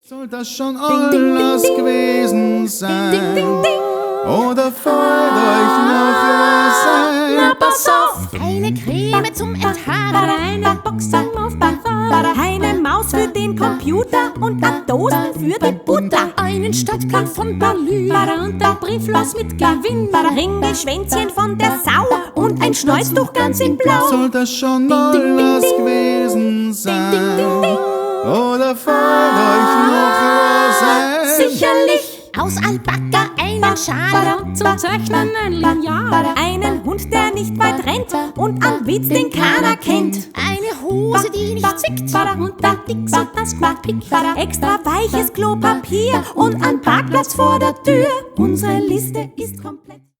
Soll das schon alles gewesen sein? Oder fällt euch noch was ein? Na pass auf! Eine Creme zum Enthaaren, Eine Box zum Aufbewahren, eine Maus für den Computer und a Dosen für die Butter. Einen Stadtplan von Berlin Und ein Brieflos mit Gewinn, Ringelschwänzchen von der Sau und ein Schnäuztuch ganz in Blau. Soll das schon alles gewesen sein? Oder fällt euch noch was ein? Sicherlich aus Alpaka einen Schal, zum Zeichnen ein Lineal, einen Hund, der nicht weit rennt und einen Witz, den keiner kennt. Eine Hose, die nicht zwickt und ein Dix und das Pick, extra weiches Klopapier und ein Parkplatz vor der Tür. Unsere Liste ist komplett.